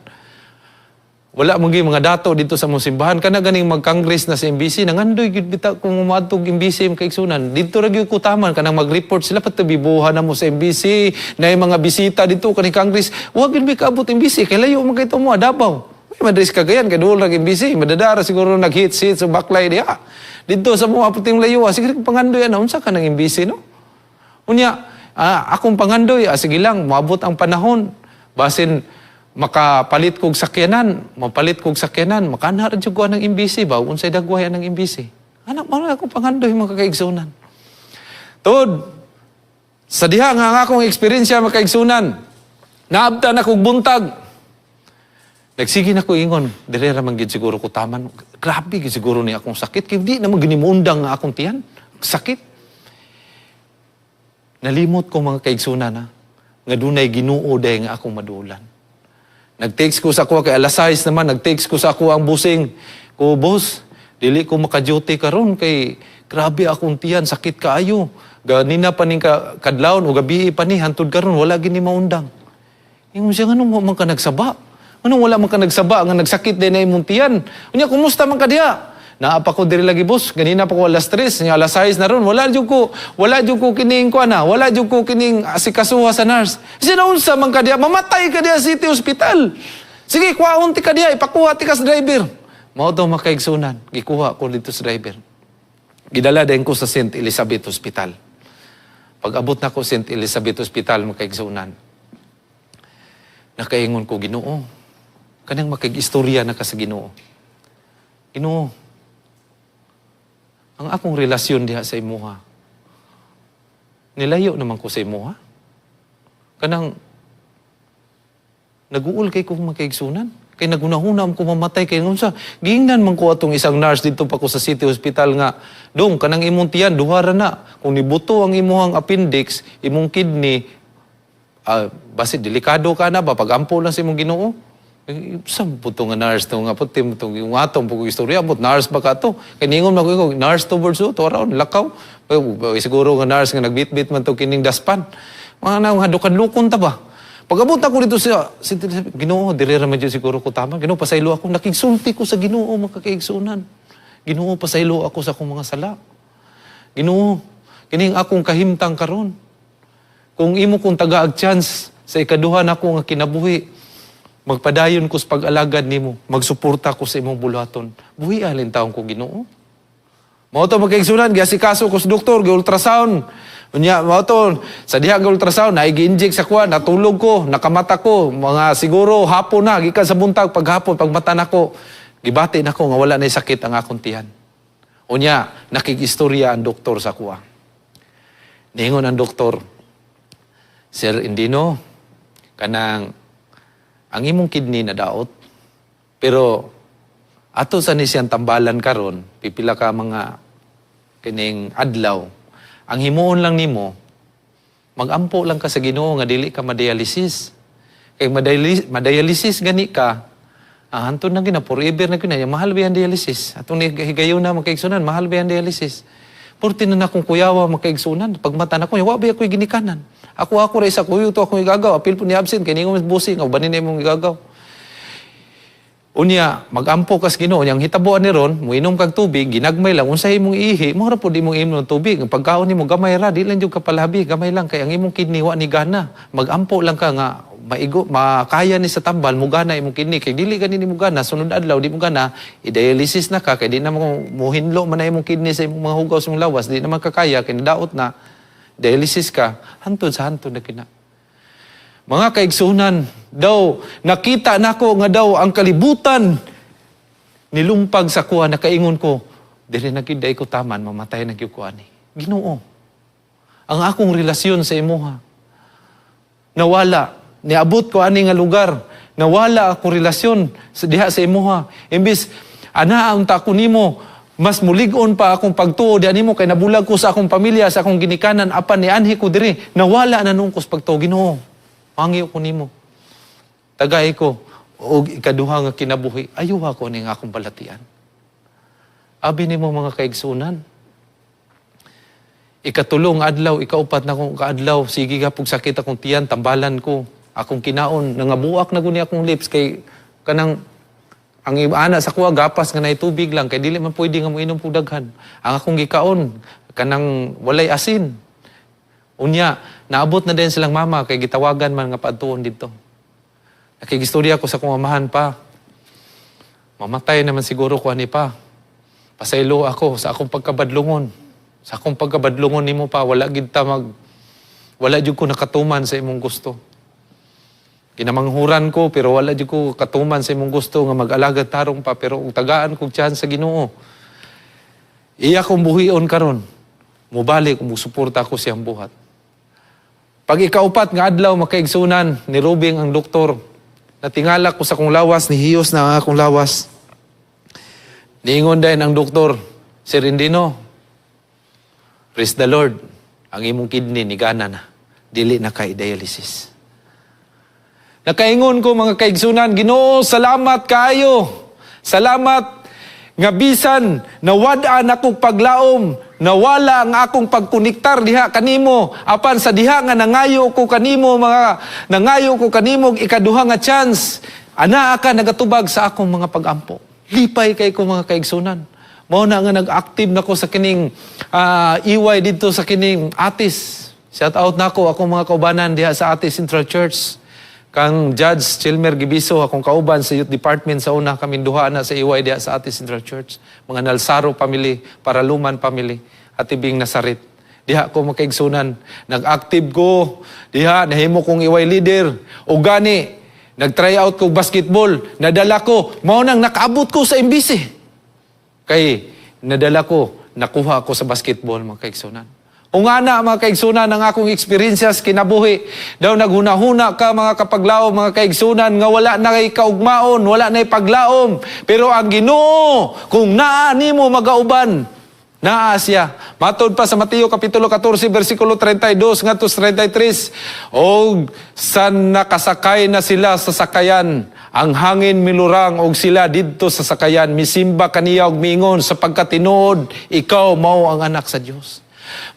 Wala mo gyud mga dato dito sa mong simbahan kana ganing mag-congress na sa MBC, nangandoy gyud bitaw kung moadtog MBC, mga kaigsunan. Dito ra gyud ko taman kanang mag-report sila patabibuhan na mo sa MBC na mga bisita dito kaning Congress. Wa gyud mi kaabot MBC kay layo man kay mo Davao. May madris Cagayan kay duol ra MBC, madadara siguro nag-hit hit sa baklay diha dito sa mga puting layo. Sige, pangandoy ana unsa ka ng MBC, no? Unya, akong pangandoy, sige lang, moabot ang panahon basin makapalit kog sakyanan, mapalit kog sakyanan, makana ra jud ko ng MBC ba, unsay dagway ng MBC. Anak, mao akong pangandoy, mga kaigsunan. Tod, sa diha nga ang akong eksperyensya, mga kaigsunan, naabtan akong buntag. Nagsige na ko ingon, dire ra man gid siguro ko taman. Grabe gid siguro ni akong sakit kay di na man ginimundang nga akong tiyan. Sakit. Nalimot ko, mga kaigsunan, ha, nga dunay Ginoo day nga akong madulan. Nag-text ko sa ako kay alas 6 naman, nag-text ko sa ako ang busing. Ko, "Boss, dili ko maka-duty karon kay grabe akong tiyan, sakit kaayo. Ganina pa ning kadlawon o gabi pa ni hantud karon wala gini maundang." Ingon siya, "Nganong wa man ka nagsaba? Anong wala man ka nagsaba nga nagsakit din na imong tiyan? Unya, kumusta man ka diha?" "Naa pa ko diri lagi, boss. Ganina pa ko alas 3, nya alas 6 na ron. Wala jud ko kining kuan na, wala jud ko kining asikasuha sa nurse." "Siya, unsa man ka diha? Mamatay ka diha sa City Hospital. Sige, kuhaon ti ka diha, ipakuha ti ka sa driver." Mao to, mga kaigsunan, gikuha ko dito sa driver. Gidala din ko sa St. Elizabeth Hospital. Pag abot na ko St. Elizabeth Hospital, mga kaigsunan, nakaingon ko, "Ginoo," kanang makig-istorya na ka sa Ginoo. "Ginoo, ang akong relasyon diha sa imuha, nilayo naman ko sa imuha." Kanang, naguol kay ko, mga kaigsunan. Kay nagunahuna ko mamatay kay unsa. Giingnan man ko atong isang nurse dito pa ko sa City Hospital nga, "Dong, kanang imong tiyan duha ra na. Kung nibuto ang imuhang appendix, imong kidney, basi delikado ka na ba pagampo lang sa imong Ginoo." Eh, sa buto nga nurse to nga puti mo to yung atong pag istorya but nurse ba ka to? Kay ningon man ko nurse to birds to around lakaw. Eh, siguro nga nurse nga nagbitbit man to kining daspan. Mga na hadukadlukon ta ba? Pag-abot ako dito sa "Ginoo, dire ra man jud siguro ko tama. Ginoo, pasaylo ako." Nakigsulti ko sa Ginoo, mga kaigsunan. "Ginoo, pasaylo ako sa akong mga sala. Ginoo, kining akong kahimtang karon. Kung imo kong tagaag chance sa ikaduha nako nga kinabuhi, magpadayon ko sa pag-alagad nimo, magsuporta ko sa imong buluhaton. Buhi alin taon ko, Ginoo." Mao to, mga kaigsunan, giasikaso ko sa doktor, gi-ultrasound. Unya, mao to, sa diha gi-ultrasound, na gi-inject sa kuan, natulog ko, nakamata ko, mga siguro hapon na, gikan sa buntag, paghapon, pagmata nako, gibati nako nga wala na sakit ang akong tiyan. Unya, nakig-istorya ang doktor sa kuha. Ningon ang doktor, "Sir Indino, kanang ang imong kidney na daot, pero ato sa ni siyang tambalan karon, pipila ka mga kining adlaw. Ang himuon lang nimo, magampo lang ka sa Ginoo nga dili ka madialysis. Kay madialysis gani ka, hantod na gina, forever na gina, mahal ba ang dialysis? Atong higayon na, mga kaigsunan, mahal ba ang dialysis?" Purti na nakong kuyawa, mga kaigsunan, pagmata na ko, wa ba ako'y ginikanan? Ako ra isa kuyo to akong igagaw, apil po ni absent, kay ningon busing, nga ubanin na imong igagaw. Unya, magampo kas Ginoo, yang hitabuan ni ron, muinom kag tubig, ginagmay lang unsay imong ihi, mo ra pud imong inom ng tubig. Ang pagkaon nimo gamay ra, di lang jud ka palabi, gamay lang kay ang imong kidney wa ni gana. Magampo lang ka nga maigo makaya ni sa tambal, mugana imong kidney. Kay dili gani nimo gana, sunod adlaw di mo gana, i-dialysis na ka kay di na mo muhinlo man na imong kidney sa imong mga hugaw sa imong lawas, di na man kakaya kay nadaot na, dialysis ka hantod sa hantod na kina. Mga kaigsunan, daw, nakita nako nga daw ang kalibutan nilumpag sa kuha, nakaingon ko, "Dili na gid ko taman, mamatay na gyud ko ani. Ginoo, ang akong relasyon sa imuha, nawala, niabot ko ani nga lugar, nawala ako relasyon sa diha sa imuha. Imbis, ana ang tako nimo, mas mulig-on pa akong pagtuo diha nimo kay nabulag ko sa akong pamilya, sa akong ginikanan, apan nianhi ko diri, nawala na nuon ko sa pagtuo. Ginoo, mangyo ko nimo. Tagay ko og ikaduha nga kinabuhi, ayuha ko ning akong balatian." Abi nimo, mga kaigsunan. Ikatulong adlaw, ikaupat na akong kaadlaw, sige ka pug sakit akong tiyan, tambalan ko. Akong kinaon, nangabuak na guni akong lips kay kanang ang ana sa kuha gapas nga naay tubig lang kay dili man pwede nga moinom pug daghan. Ang akong gikaon kanang walay asin. Unya, naabot na din silang mama kay gitawagan man nga paadtuon didto. Nakigistorya ko sa akong amahan pa. Mamatay naman siguro ko ani pa. Pasaylo ako sa akong pagkabadlungon. Sa akong pagkabadlungon nimo pa, wala jud ko nakatuman sa imong gusto. Kinamanghuran ko pero wala jud ko katuman sa imong gusto nga mag-alagad tarong pa, pero ug tagaan kog chance sa Ginoo. Iya kong buhion karon. Mubalik ug musuporta ko siyang buhat. Pag ikaupat nga adlaw, makaigsunan, nirubing ang doktor. Natingala ko sa akong lawas, nihiyos na ang akong lawas. Niingon din ang doktor, "Sir Indino, praise the Lord, ang imong kidney nigana na, dili na kay dialysis." Nakaingon ko, mga kaigsunan, "Ginoo, salamat kaayo. Salamat nga bisan nawad-an akong paglaom, nawala ang akong pagkonektar diha kanimo, apan sa diha nga nangayo ko kanimo og ikaduha nga chance, anaa ka nagatubag sa akong mga pagampo." Lipay kay ko, mga kaigsunan. Mao na nga nag-active na ko sa kining EY didto sa kining Atis. Shout out nako akong mga kaubanan diha sa Atis Central Church. Kang Judge Chilmer Gibiso, akong kauban sa youth department sa una, kaming duha na sa EY diha sa Atis Central Church. Mga Nalsaro family, Paraluman family, at Ibing Nazaret. Diha ko, makaigsunan. Nag-active ko, diha, nahimo kong EY leader. O gani, nag-try out ko basketball, nadala ko, mao nang nakaabot ko sa MBC. Kay nadala ko, nakuha ko sa basketball, mga kaigsunan. O nga na, mga kaigsunan, ang akong eksperyensya sa kinabuhi. Daw naghuna-huna ka, mga kapaglaom, mga kaigsunan, nga wala na kay kaugmaon, wala na paglaom. Pero ang Ginoo, kung naa nimo magauban, naa siya. Matod pa sa Mateo Kapitulo 14, versikulo 32 ngadto sa 33, og sa nakasakay na sila sa sakayan, ang hangin milurang og sila didto sa sakayan misimba kaniya og miingon, "Sapagkat tinuod ikaw mao ang anak sa Dios."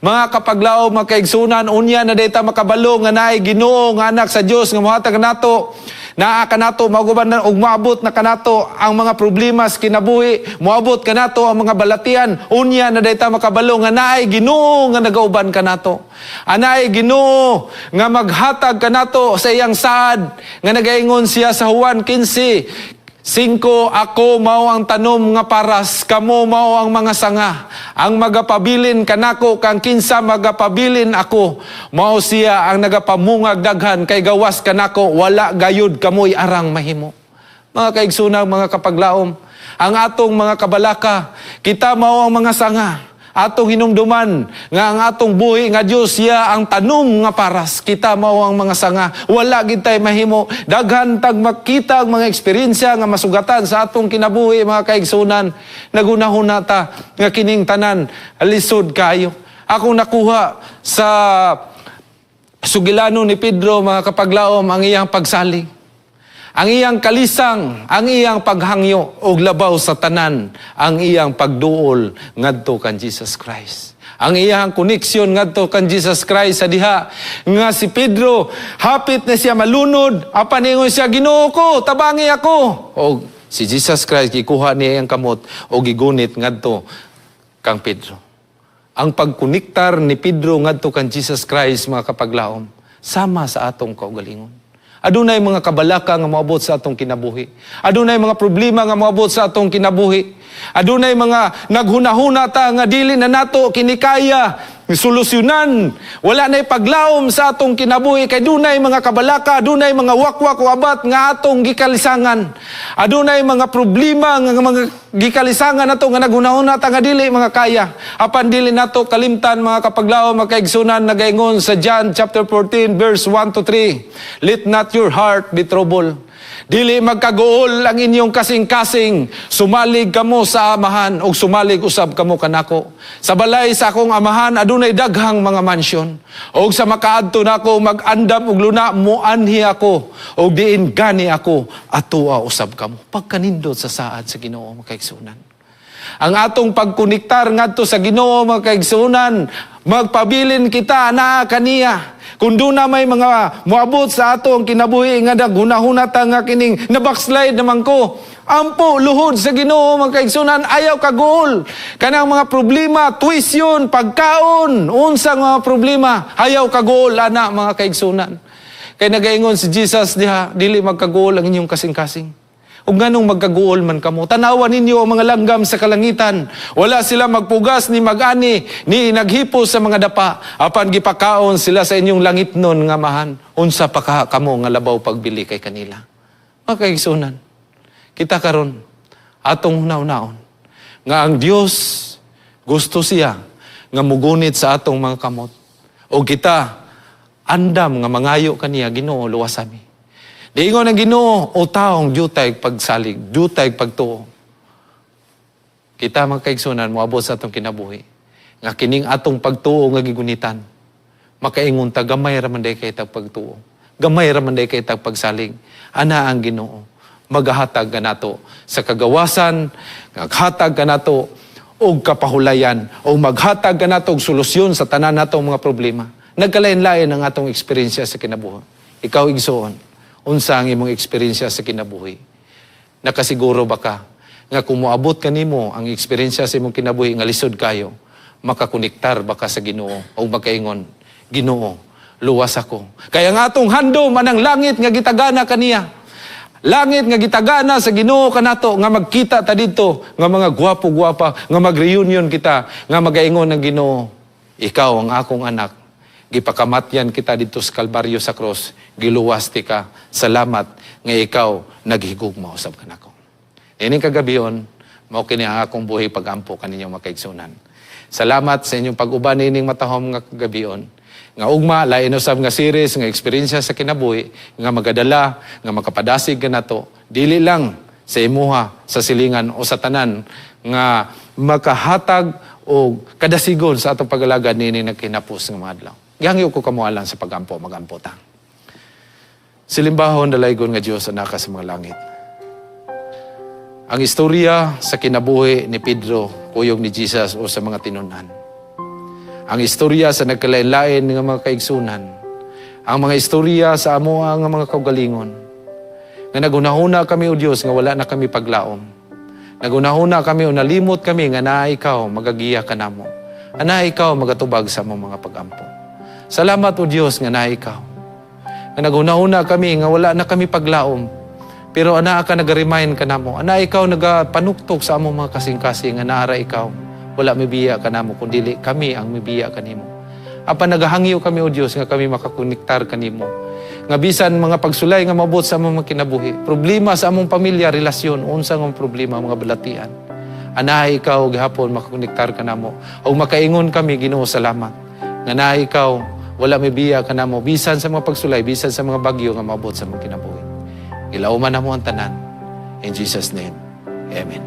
Mga kapaglaom, mga kaigsunan, unya na dita makabalo nga naay Ginoo nga anak sa Dios nga mohatag kanato. Naa kanato maguban na ug moabot na kanato ang mga problema sa kinabuhi, moabot kanato ang mga balatian, unya na dita makabalo nga naay Ginoo nga nagauban kanato. Anay Ginoo nga maghatag kanato sa iyang saad nga nagaingon siya sa Juan 15:5, "Ako mao ang tanom nga paras, kamo mao ang mga sanga. Ang magapabilin kanako kang kinsa magapabilin ako, mao siya ang nagapamungag daghan, kay gawas kanako wala gayud kamoy arang mahimo." Mga kaigsunan, mga kapaglaom, ang atong mga kabalaka, kita mao ang mga sanga. Atong hinumduman nga ang atong buhi nga Dios, siya ang tanom nga paras. Kita mao ang mga sanga. Wala gid tay mahimo. Daghan tag makita ang mga eksperyensya nga masugatan sa atong kinabuhi, mga kaigsunan. Nagunahuna ta nga kining tanan lisod kayo. Akong nakuha sa sugilano ni Pedro, mga kapaglaom, ang iyang pagsalig, ang iyang kalisang, ang iyang paghangyo, ug labaw sa tanan, ang iyang pagduol ngadto kan Jesus Christ. Ang iyang koneksyon ngadto kan Jesus Christ sa diha nga si Pedro hapit na siya malunod, apan ingon siya, "Ginoo ko, tabangi ako." Og si Jesus Christ gikuha niya ang kamot og gigunit ngadto kang Pedro. Ang pagkonektar ni Pedro ngadto kan Jesus Christ, mga kapaglaom, sama sa atong kaugalingon. Adunay mga kabalaka nga moabot sa atong kinabuhi. Adunay mga problema nga moabot sa atong kinabuhi. Adunay mga naghunahuna ta nga dili na nato kinikaya solusyonan. Wala na paglaom sa atong kinabuhi kay dunay mga kabalaka, dunay mga wakwak o abat nga atong gikalisangan. Adunay mga problema nga mga gikalisangan nato nga naghunahuna ta nga dili mga kaya. Apan dili nato kalimtan, mga kapaglaom, mga kaigsunan, nagaingon sa John chapter 14 verse 1 to 3, "Let not your heart be troubled. Dili magkaguol ang inyong kasing-kasing. Sumalig kamo sa Amahan ug sumalig usab kamo kanako. Sa balay sa akong Amahan adunay daghang mga mansyon. Og sa makaadto nako mag-andam og luna, muanhi ako og diin gani ako atoa usab kamo." Pagkanindot sa saad sa Ginoo, makaigsunan. Ang atong pagkonektar ngadto sa Ginoo, mga kaigsuonan, magpabilin kita naa kaniya. Kung duna may mga moabot sa ato ang kinabuhi nga naghunahuna ta nga kining na-backslide naman ko, ampo luhod sa Ginoo, mga kaigsuonan, ayaw kaguol. Kanang mga problema, tuition, pagkaon, unsang mga problema, ayaw kaguol ana, mga kaigsuonan. Kay nagaingon si Jesus diha, "Dili magkaguol ang inyong kasing-kasing. Ug nganong magkaguol man kamo? Tanawan ninyo ang mga langgam sa kalangitan. Wala sila magpugas ni magani ni naghipos sa mga dapa. Apan gipakaon sila sa inyong langitnon nga Amahan. Unsa pa ka kamo nga labaw pagbili kay kanila?" Mga kaigsuonan, kita karon atong hunahunaon nga ang Dios gusto siya nga mugunit sa atong mga kamot. O kita andam nga mangayo kaniya, "Ginoo, luwasa mi." Diingon ang Ginoo, "O taong jutay pagsalig, jutay pagtuo." Kita, mga kaigsuonan, moabot sa atong kinabuhi nga kining atong pagtuo nga gigunitan. Makaingon ta, "Gamay ra man day kay tag pagtuo. Gamay ra man day kay tag pagsalig." Ana ang Ginoo. Magahatag kanato sa kagawasan, maghatag kanato og kapahulayan o maghatag kanato og solusyon sa tanan natong mga problema. Nagkalain-lain ang atong eksperyensya sa kinabuhi. Ikaw, igsoon, unsa ang imong eksperyensya sa kinabuhi? Nakasiguro ba ka nga kung moabot kanimo ang eksperyensya sa imong kinabuhi nga lisod kayo, makakonektar ba ka sa Ginoo o makaingon, "Ginoo, luwas ako"? Kaya nga atong handom anang langit nga gitagana kaniya. Langit nga gitagana sa Ginoo kanato nga magkita ta didto nga mga gwapo-gwapa, nga mag-reunion kita nga magaingon ng Ginoo, "Ikaw ang akong anak. Gipakamatyan kita didto sa Kalbaryo sa cross, giluwas tika. Salamat nga ikaw naghigugma usab kanako." Ining kagabion, mao kini ang akong buhi pagampo kaninyo, mga kaigsuonan. Salamat sa inyong pag-uban niining matahom nga kagabion. Nga ugma, lain usab nga series nga eksperyensya sa kinabuhi nga magadala, nga makapadasig kanato, dili lang sa imuha, sa silingan o sa tanan nga makahatag og kadasigon sa atong pag-alagad niini nagkinapos nga mga adlaw. Gihangyo ko kamo alang sa pagampo, magampo ta. Silimbahon dalaygon nga Dios anaka sa mga langit. Ang istorya sa kinabuhi ni Pedro, kuyog ni Jesus o sa mga tinunan. Ang istorya sa nagkalain-lain nga mga kaigsuonan. Ang mga istorya sa amo nga mga kaugalingon. Nga naghunahuna kami, o Dios, nga wala na kami paglaom. Naghunahuna kami o nalimot kami nga naa ikaw magagiya kanamo. Ana ikaw magatubag sa among mga pagampo. Salamat, o Dios, nga naa ikaw. Nga naghunahuna kami nga wala na kami paglaom. Pero anaa ka naga-remind kanamo. Ana ikaw nagapanuktok sa among mga kasing-kasing nga naara ikaw. Wala mibiya kanamo kun dili kami ang mibiya kanimo. Apan nagahangyo kami, o Dios, nga kami makakonektar kanimo. Nga bisan mga pagsulay nga maabot sa among mga kinabuhi, problema sa among pamilya, relasyon, unsa nga problema, mga balatian. Anaa ikaw gihapon makakonektar kanamo. O makaingon kami, "Ginoo, salamat. Nga naa ikaw, wala mibiya kanamo bisan sa mga pagsulay, bisan sa mga bagyo nga maabot sa among kinabuhi." Gilauman namo ang tanan. In Jesus' name. Amen.